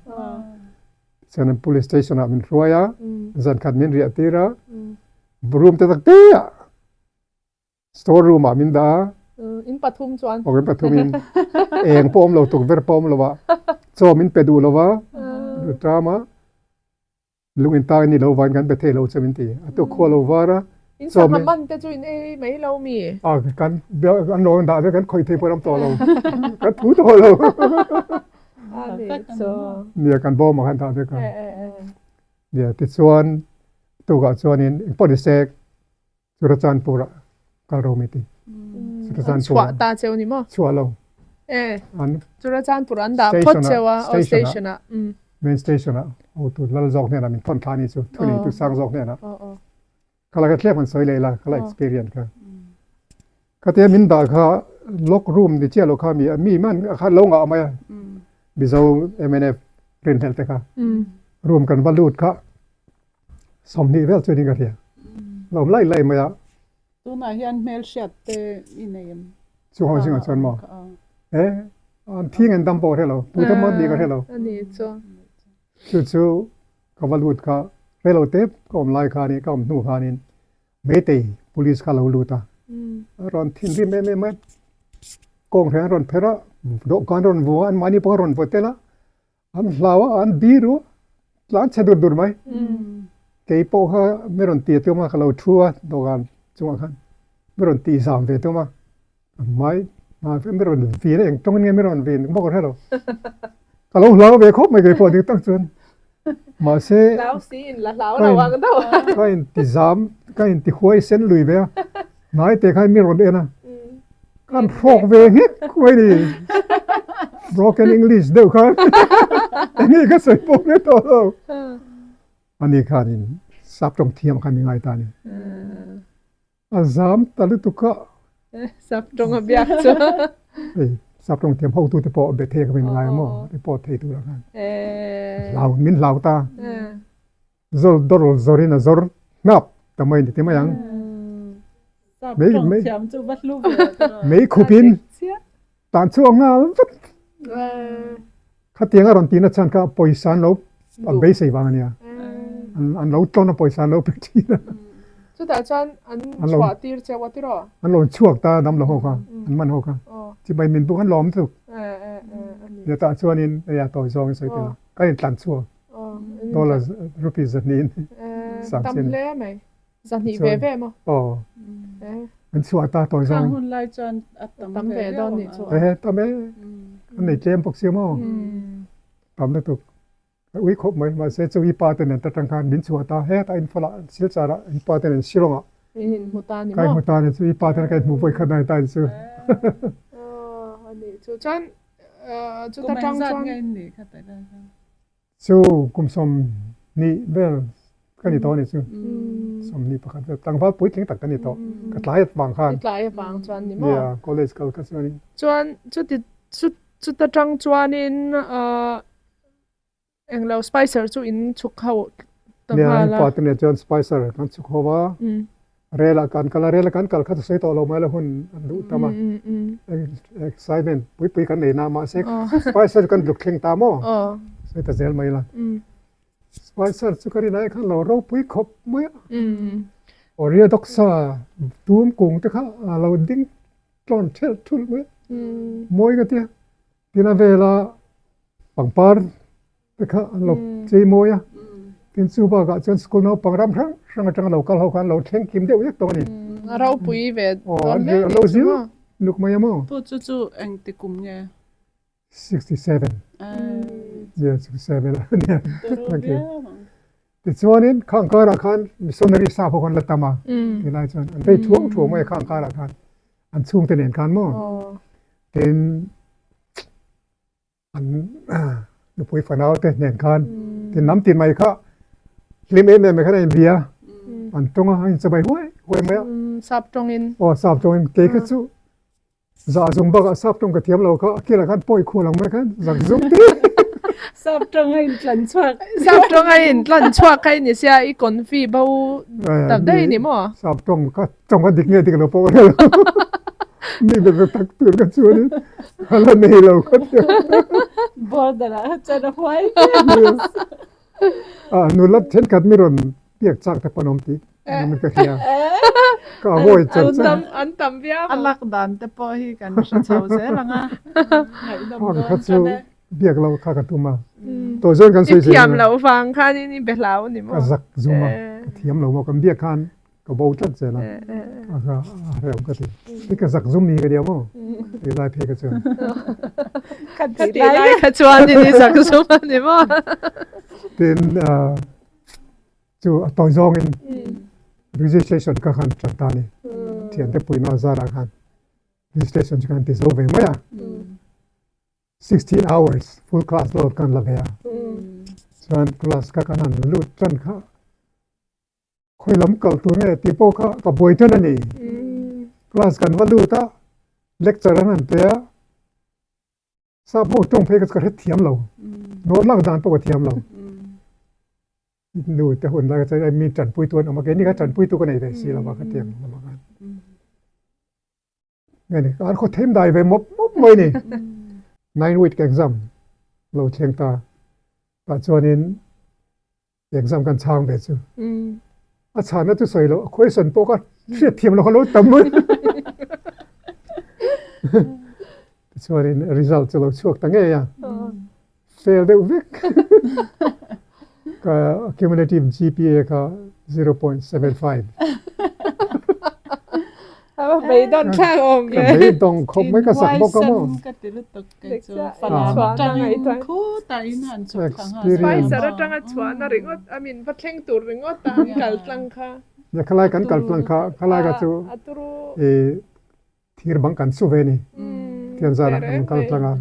Chuan police station ah min hruai a, zan khat min riah tir a, room te tak te ah Store room ah min dah a. In pathum chuan. Aw in pathum in eng pawh awm lo tukverh pawh awm lo a chaw min pe duh lo a ṭam a lung in tak a ni lo vain kan pe thei lo che min ti a tuk khua lo var a. In sangha man te chu in ei mai lo mi? A kan an lo dah vek kan khawih thei pawh an awm tawh lo kan thu tawh lo. A ni chu. Nia kan bawm ah khan dah vek a. Nia tichuan tukah chuanin engpawh ni se Churachandpur ah kal ro mi ti. An chhuah ta cheu ni maw? Chhuah lo. Eh. An Churachandpur an dah phawt cheu a, oh station ah. Main station ah hotu lal zawk hnenah min thawn thla ni chu, thu nei tu sang zawk hnenah. Ka la ka thlep an sawi leh la, ka la experience kha. Ka tia min dah kha lock room ni chiah lo kha mi mi man kha lo ngah mai a. Mizo MNF rinhlelh te kha. Room kan va lut kha 20 vel chuan in ka hria. Lawm lai lai mai a. Tunah hian hmelhriat te i nei em? Chu ho zingah chuan maw? E, an thing an dam pawh ka hre lo. Tute maw ni ka hre lo. A ni chu. Chu chu ka va lut kha rei lo tep ka awm lai khanin ka awm hnu khanin Meitei police kha lo lut a. A rawn thinrim em em mai. Kawng hreng a rawn pherh a, dawhkan a rawn vua a, anmahni pawh a rawn vaw tel a. An hlau a, an bir u, tlan chhe dur dur mai. Kei pawh kha mi rawn ti tum a, ka lo thu a dawhkan chungah khan mi rawn tih zam ve tum a, mai mi rawn vin a, eng tawngin nge mi rawn vin bawk ka hre lo. Ka lo hlau ve khawp mai kei pawh dik tak chuan. Mahse, ka inti zam, ka inti huai sen lui ve a, hnai te khan mi rawn en a. Kan hrawk ve nghek mai ni. Broken English deuh khan enge ka sawi pawh nge tawh lo. Ani khanin sap tawng thiam khan mi ngai ta ni. A zam ta lutuk a. Sap tawng a biak chu. Hei sap tawng thiam hotu te pawh be thei ka min ngai a maw report thei tur ah khan. Hlau min hlau ta. Zawr dawr zawrin a zawr hnap ta mai ni ti mai ang. Mei mei mei khupin tan chu a nghal vat. Khatiang a rawn tihna chuan kha pawisa an lo an beisei vang a nia. An lo tlawn a pawisa an lo pe thin a. Chutah chuan an chhuah tir cheu a tiraw? An lo chhuak ta dam lo ho kha an man ho kha. Chibai min buk an lawm tuk. Tah chuanin hei a tawi zawng in sawi tel a. Kan intlan chhuak. Dollar rupees zahnih in sang Tam hle mai. Zahnih ve ve maw? Aw. An chhuah ta tawi zawng. Khang hun lai chuan a tam ve dawn nih chu. Ehe tam e. An nei tlem bawk sia maw? Tam lutuk. Ka ui khawp mai mahse chu i pa te nen ta tang khan min chhuah ta hetah in fala Silchar ah in pa te nen Shillong ah In inhmu ta ni maw? Ka inhmu ta ni chu i pa te nen ka inhmu vawi khat na ni ta ni chu. Aw anih chu. Chuan chuta tang chuan. Chu kum 20 vel ka ni tawh a ni chu. 21 vel tlangval puitling tak ka ni tawh. Ka tlai avang khan. I tlai avang chuan ni maw? Yeah, college kal kha chuanin. Chuan chuti chuta tang chuanin Englo Spicer chu in chhuk ho ta nghal a. Nia, in pa te nen chuan Spicer kan chhuk ho a. Rel ah kan kal a, rel a kan kal kha chu sawi tawh lo mai la hun an duh tam a. Excitement pui pui kan nei na mahse Spicer chu kan luk thleng ta maw? Sawi ta zel mai la. Spicer chu ka rin ai khan lo ropui khawp mai a. Oriadoksa tum kung te kha a lo ding tlawn thelh thulh mai a. Mawi ka tia. Tin a vela pangpar te kha an lo chei mawi a. Tin chu bakah chuan school naupang ram hrang hrang atanga lo kal ho khan lo thleng kim deuh vek tawh a ni. A ropui ve dawn hle a lo zil luk mai a maw? Pu chu chu engti kum nge? 67. Yeah, 67 a nia. Thank you. Tichuanin khang karah khan missionary sap ho khan la tam a. Tilai chuan an vei thuang thuang mai a khang karah khan an chhungte nen khan maw? Tin an nupui fanau te hnen khan tin lam tin mai kha hlim em em mai khan a inbia an tawng a a inchabai huai huai mai a sap tawngin aw sap tawngin kei kha chu zah zum bakah sap tawng ka thiam lo kha a kilah khan pawi khual ang mai khan zak zum te sap tawng a intlan chhuak sap tawng a intlan chhuak kha i ni sia i confi bo tak daih ni maw sap tawng kha tawng a dik nge dik lo pawh ka hre lo Mi be be tak tur ka chuan a la nei lo ka ti. Border ah chuan a huai. Ah nula thenkhat mi rawn biak chak te pawh an awm tih an ka hria. Ka avoid char char. An tam an tam viau. A lak dan te pawh hi kan hre chho zel ang a. Ngaihnawm dawn kha chu biak lo kha ka tum a. Tawh zawn kan sawi zel. I thiam loh vang khanin i be hlau a ni maw? Ka zak zum a, ka thiam lo maw kan biak khan Ka bo tlat zel a, a ka a hrehawm ka ti. Hi ka zak zum ni ka nia maw? Ti lai phei ka chuan. Ka ti lai kha chuan in i zak zum a ni maw? Tin chu a tawi zawngin registration ka khan tan ta ni. Thiante puihna zarah khan registration chu kan ti zo ve mai a. 16 hours full class load kan la ve a. Chuan class kha kan han lut tan kha Khawi lam kal tur nge tih pawh kha ka buai tan a ni. Class kan va lut a, lecture an han pe a, sap ho tawng phei kha chu ka hre thiam lo, note lak dan pawh ka thiam lo. Nu te hun lai kha chuan mi tanpuitu an awm a, keini kha tanpuitu ka nei ve si lo va ka ti ang lamah khan. Nge ni, an khaw them dai ve mawp mawp mai ni. Nine week exam lo thleng ta, tah chuanin exam kan chhang ve chu. A chhana chu sawi loh, a question pawh kha hriat thiam loh kha lo tam mai. Tichuanin result chu lo chhuak ta ngei a, fail deuh vek. Ka cumulative GPA kha 0.75. A beidawng thlak awm ve. Ka beidawng khawp mai ka sak bawk a maw. Ka ti lutuk kei chu Falam atangin khutah in han chhuk thla nghal. Spicer atanga chhuahna ringawt I mean va thleng tur ringawt a an kal tlang kha. Nia khalai kan kal tlang kha khalai kha chu i thir bang kan su ve ni. Thian zanah kan kal tlang a.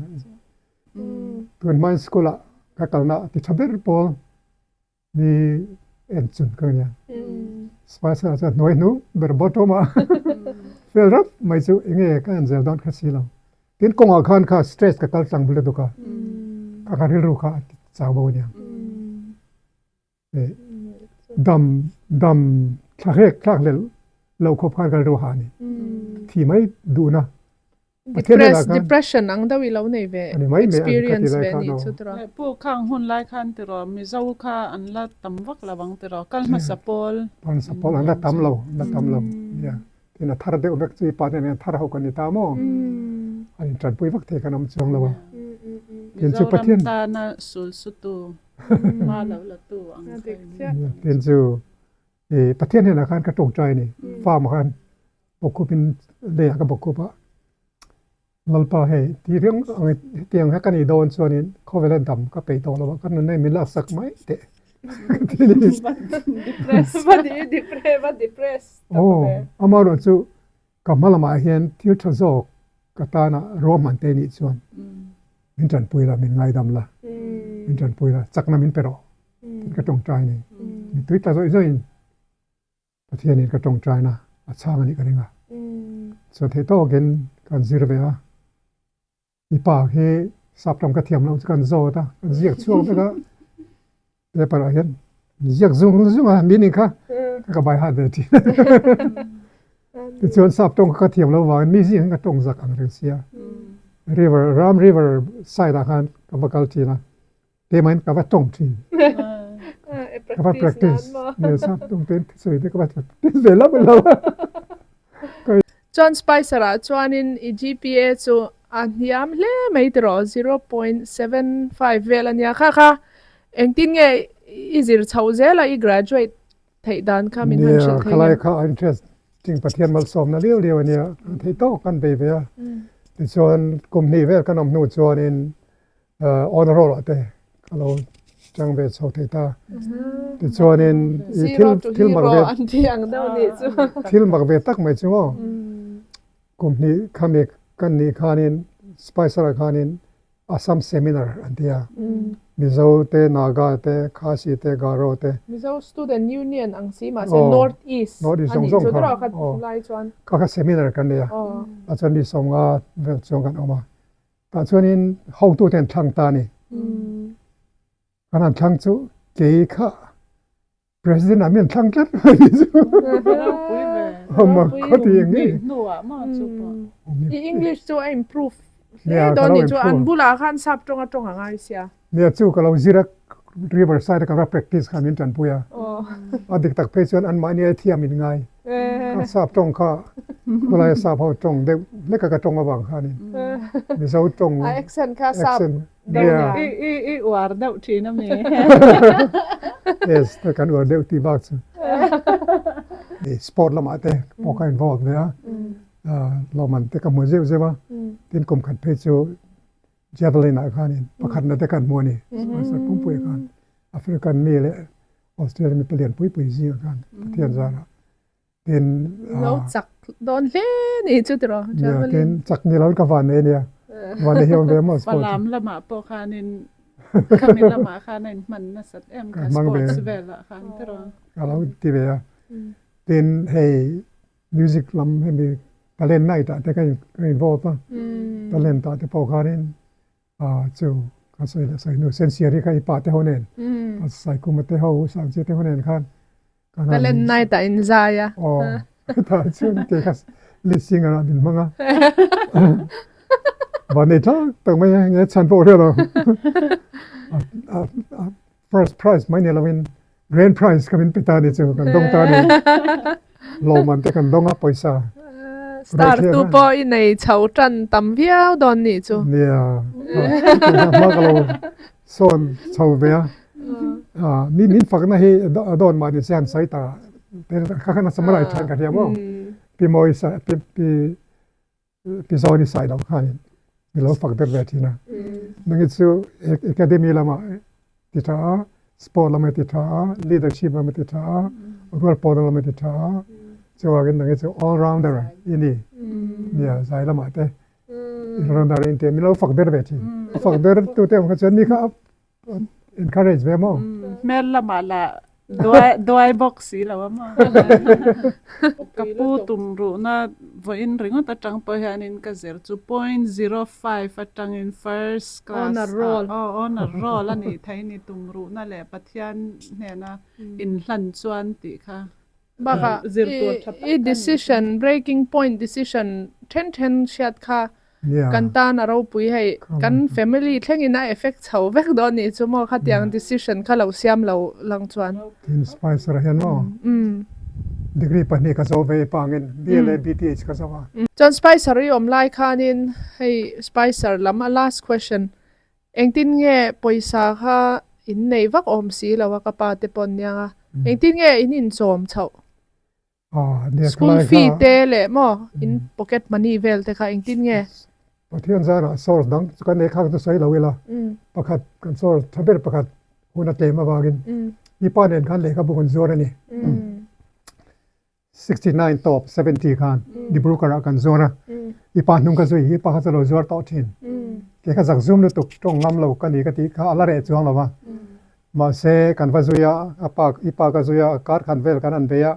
Tun hmain school ah ka kalna ti tha ber pawl Ni en chun ka nia. Spicer chuan hnuai hnu ber bottom a fel rap mai chu enge ka en zel dawn kha si lo. Tin kawngah khan kha stress ka kal tlang bul lutuk a. Ka kha rilru kha a ti chau bo ania. Dam dam thlahrek thlak hlel lo khawp khan ka rilru a hah a ni. Thi mai duhna Depress, depression ang deuh i lo nei ve, experience ve nih chu tiraw. Leh pu khang hun lai khan tiraw Mizo kha an la tam vak lo ang tiraw, kal hmasa pawl. Kal hmasa pawl an la tam lo, an la tam lo. Nia, tin a thar deuh vek chu i pa te nen thar ho kan ni ta maw? An intanpui vak thei khan awm chuang lo a. Tin chu Pathian. Mizoram tana sul sutu, hma lo la tu ang kha i ni. Tin chu Pathian hnenah khan ka tawngtai a ni, farm ah khan. Bawkhup in lei ah ka bawkhup a, Lalpa hei ti reng ang hetiang hi ka nih dawn chuanin khawvel a dam ka peih tawh lo a, ka nunna in min laksak mai teh ka ti a ni. Aw, amaherawh chu ka hma lamah hian thil tha zawk ka tana ruahman te nih chuan min tanpui la, min ngaidam la, min tanpui la, chakna min pe rawh tiin ka tawngtai a ni. Mittui tla zawih zawih in. Pathianin ka tawngtaina a chhang a nih ka ring a. Chuan theih tawkin kan zir ve a. I pa hi sap tawng ka thiam loh chu kan zawt a, kan ziak chhuak vek a. Paper ah hian ziak zung zung a meaning kha ka by heart ve thin. Tichuan sap tawng kha ka thiam loh vangin mi zing ka tawng zak ang reng sia. River, Ram River side ah khan ka va kal thin a. Keimahin ka va tawng thin. Ka va practice. Nel sap tawng te sawi te ka va practice ve lo lo. Chuan Spicer ah chuanin i GPA chu a hniam hle mai tiraw, 0.75 vel a nia kha kha. Engtin nge i zir chhoh zel a i graduate theih dan kha min han hrilh thei em? Nia, khalai kha a interesting Pathian malsawmna liau liau a nia, kan theih tawk kan bei ve a. Tichuan kum hnih vel kan awm hnu chuanin honor roll ah te ka lo chang ve chho thei ta. Tichuanin i thil thil mak ve thil mak ve tak mai chu maw kum hnih khami kan nih khanin Spicer ah khanin Assam Seminar an ti a, Mizo te, Naga te, Khasi te, Garo te. Mizo Student Union ang si mahse North East a nih chu tawh kha lai chuan. Kha kha seminar kan nei a, tah chuan mi 50 vel chuang kan awm a, tah chuanin hotu te an thlang ta a ni. Kan han thlang chu kei kha President ah min thlang tlat mai ni chu. Mak khaw ti eng nge. I English chu a improve hle dawn ni chu an bulah khan sap tawng a tawng a ngai sia. Nia chu ka lo zir a Riverside a ka va practice kha min tanpui a. A dik tak phei chuan anmahni ai thiam in ngai. Ka sap tawng kha khulai a sap ho tawng deuh hlek a ka tawng avang khanin Mizo tawng A accent kha sap deuh nia. I uar deuh thin a mi. Yes, ta kan uar deuh tih bak chu. Sport lamah te pawh ka involve ve a. Lawmman te ka hmu zeuh zeuh a. Tin kum khat phei chu Javelin ah khanin pakhatna te kan hmu a ni. Sponsor pumpui khan African mi leh Australia mi palian pui pui zingah khan Pathian zarah tin lo chak dawn hle ni chu tiraw Javelin. Tin chak ni lo ka van nei ania. Van nei hi awm ve maw sport. Falam lamah pawh khanin khami lamah khan a inhman nasat em kha sports velah khan tiraw. Ka lo ti ve a. Tin hei Music lam hemi talent night ah te ka involve a, talent ah te pawh khanin chu ka sawi leh sawi hnu Sensiari kha i pa te ho nen Saikuma te ho Sangchia te ho nen khan talent night ah in zai a. Aw tah chuan ke kha lead singer ah min hmang a van nei tlak tak mai a nge chhan pawh hriat lo First prize mai ni loin grand prize ka min pe ta ni chu kan dawng ta ni. Lawmman te kan dawng a pawisa. Star tu pawh i nei chho tan tam viau dawn nih chu. Nia. Hma ka lo sawn chho ve a. Mi min fakna hi a dawn mah ni se han sawi ta. Kha khan a samurai than ka hria maw. Pi Mawi sa pi pi Pi Zawni sai lo khanin mi lo fak der ve thin a. Nungi chu academy lamah ti tha a, sport lamah ti tha a, leadership lamah ti tha a, rual pawlna lamah ti tha a, chuvangin nungi chu all rounder i ni. Nia zai lamah te all rounder in tia mi lo fak der ve thin. Fak der tute awm kha chuan mi kha encourage ve maw? Hmel lamah lah duai duai bawk si lo a maw? Ka pu tum ruhna vawiin ringawt atang pawh hianin ka zir chu point 05 atangin first class Honor roll. ah aw honor roll a nih theih ni tum ruhna leh Pathian hnena inhlan chuan tih kha Bakah i decision, breaking point decision then then hriat kha kan tan a ropui hei. Kan family thlengin a effect chho vek dawn nih chu maw khatiang decision kha lo siam lo lang chuan. Tin Spicer ah hian maw degree pahnih ka zo ve pangin BLA BTH ka zo a. Chuan Spicer i awm lai khanin hei Spicer lam a last question Engtin nge pawisa kha in nei vak awm si lo a ka pa te pawn niang a, engtin nge in inchawm chhoh? School fee te leh maw in pocket money vel te kha engtin nge? Pathian zarah source dang chu kan nei khak chu sawi lo ila, pakhat kan source tha ber pakhat hun a tlem avangin i pa nen khan lehkhabu kan zuar a ni. 69 tawp 70 khan Dibrugarh ah kan zuar a, i pa hnung ka zui hi i pa kha chu lo zuar tawh thin. Kei kha zak zum lutuk tawng ngam lo ka ni ka tih kha a la reh chuang lo va. Mahse kan va zui a, a pa i pa ka zui a, kar khat vel kan han bei a,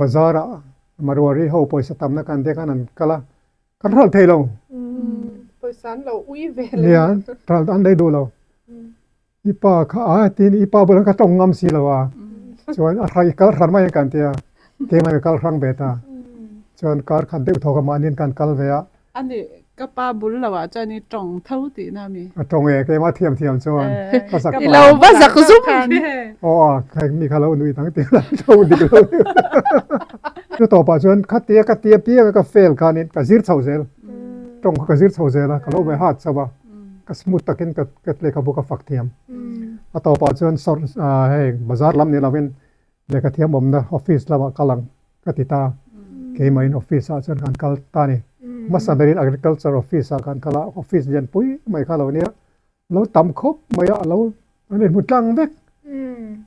bazar ah Maruari ho pawisa tamna kan te khan an kal a, kan hralh thei lo. Pawisa an lo ui ve le. Nia, hralh an lei duh lo. I pa kha a tin i pa bulah ka tawng ngam si lo a, chuan a hrai kal hran mai kan tia, keimah ka kal hrang ve ta. Chuan kar khat deuh thawk a mahniin kan kal ve a. Ani ka pa bul lo ah chuan i tawng tho tihna mi? A tawng e, keimah thiam thiam chuan ka zak I lo va zak zum ve. Aw a, kha mi kha lo nui dang tih la tawng dik lo. Chu tawpah chuan khatia ka tia piang a ka fail khanin ka zir chho zel, tawng kha ka zir chho zel a, ka lo ve hat chho a. Ka smooth takin ka ka lehkhabu ka fak thiam. A tawpah chuan sawr hei bazar lam ni lovin lehkha thiam awmna office lamah kal ang ka ti ta. Keimahin office ah chuan kan kal ta a ni. Hmasa berin agriculture office ah kan kal a, office lianpui mai kha lo nia. Lo tam khawp mai a, a lo an inhmu tlang vek.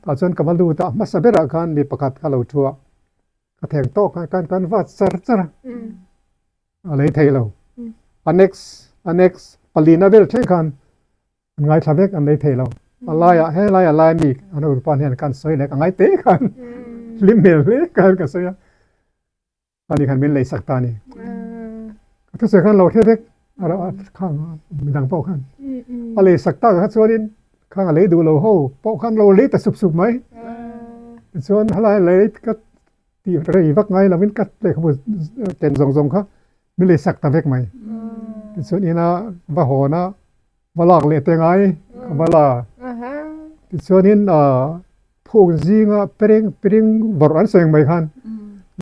Tah chuan ka va lut a, hmasa berah khan mi pakhat kha lo thu a, ka theng tawk khan kan kan vat char char a, a lei thei lo. Annex annex palina vel thleng khan an ngaithla vek an lei thei lo. A laiah helai a lai mi an upa hian kan sawi leh ka ngai te khan hlim hmel hle khan ka sawi a. Ani khan min leisak ta a ni. Ka thusawi khan lo hre vek a ro khang midang pawh khan a leisak tak kha chuanin khang a lei duh lo ho pawh khan lo lei ta sup sup mai. Tichuan helai lei ka tih rei vak ngai lovin ka lehkhabu ken zawng zawng kha min leisak ta vek mai. Tichuan ina va hawn a va lak leh te ngai ka va la. Tichuanin ah phuk zinga piring piring vawrh an sawi ang mai khan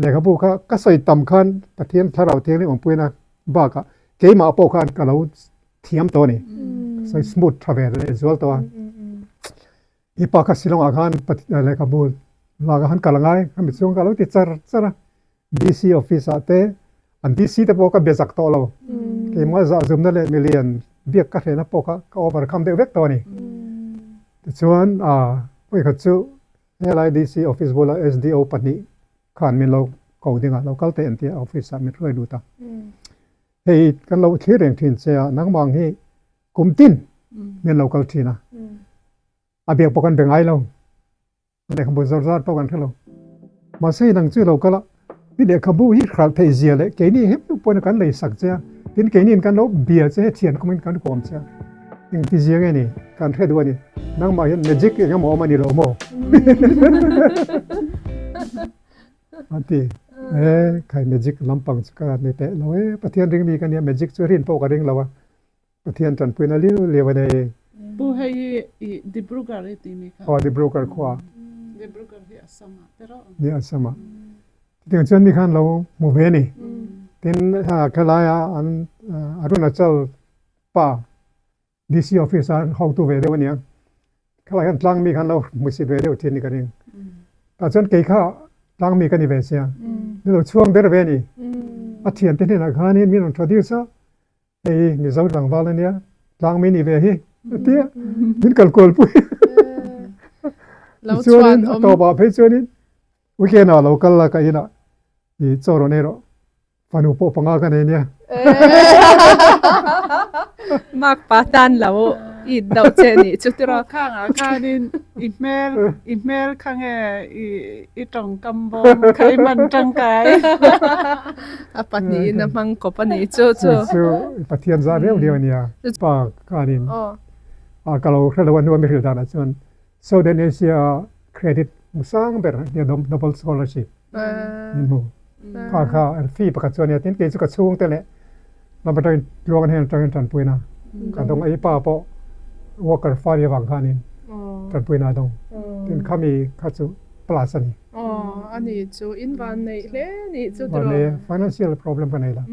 lehkhabu kha ka sawi tam khan Pathian thlarau thianghlim awmpuina bakah keimah pawh khan ka lo thiam tawh a ni. Sawi smooth tha ve leh zual tawh a. I pa kha Shillong-ah khan lehkhabu lak a han kal angai khami chhung ka lo ti char char a. DC office ah te an DC te pawh ka be zak tawh lo. Keimah zah zumna leh milian biak ka hrehna pawh kha ka overcome deuh vek tawh a ni. Tichuan vawikhat chu helai DC office bula SDO pahnih khan min lo ko ding a, lo kal teh an ti a, office ah min hruai lut a. Hei kan lo thlir reng thin che a, nangmah ang hi kum tin min lo kal thin a, a biak pawh kan be ngai lo. Lehkhabu zawr zar pawh kan hre lo. Mahse inang chu lo kal a, i lehkhabu hi hralh theih zia leh keini hep hnuh pawhin kan lei sak che a, tin keiniin kan lo bia che he thian kumin kan kawm che a, engti zia nge ni kan hre duh a ni, nangmah hian magic eng emaw awm a ni lo maw? A ti. E, khai magic lampang chu ka ni teh lo e, Pathian ring mi ka nia magic chu rin pawh ka ring lo a. Pathian tanpuina liu liu a nei. Pu hei hi i Dibrugarh i timi kha. Aw Dibrugarh khua. Dibrugarh hi Assam ah te rawh. Ni Assam ah. Chutiang chuan mi khan lo hmu ve ni. Tin khelai a an Arunachal pa DC office a hotu ve deuh ania. Khelai khan tlang mi khan lo hmusit ve deuh thin ni ka ring. Tah chuan kei kha tlang mi ka ni ve sia. Ni lo chhuang ber ve ni. A thiante hnenah khanin min rawn introduce a. Hei Mizo tlangval a nia, tlangmi nih ve hi a ti a, min kal kual pui. Tichuanin a tawpah phei chuanin weekend ah lo kal la ka inah i chaw rawn ei rawh, fanu pawh panga ka nei nia. Makpa tan lo it deuh che nih chu tiraw. Khangah khanin i hmel i hmel kha nge i i tawngkam bawm kha i hman tangkai. A pahnihin a hmang kawp a nih chu chu. Chu Pathian zah viau viau a nia. Pa khanin a ka lo hre lo a hnu a mi hrilh danah chuan Southern Asia a credit hmu sang ber a nia Nobel Scholarship min hmu. Kha kha fee pakhat chu a nia tin kei chu ka chhungte leh lam atangin tluang hnen atangin tanpuina ka dawng a i pa pawh worker fa nia vang khanin tanpuina a dawng. Tin khami kha chu plus a ni. Aw, a ni chu in van neih hle nih chu tiraw? Van nei e, financial problem ka nei la.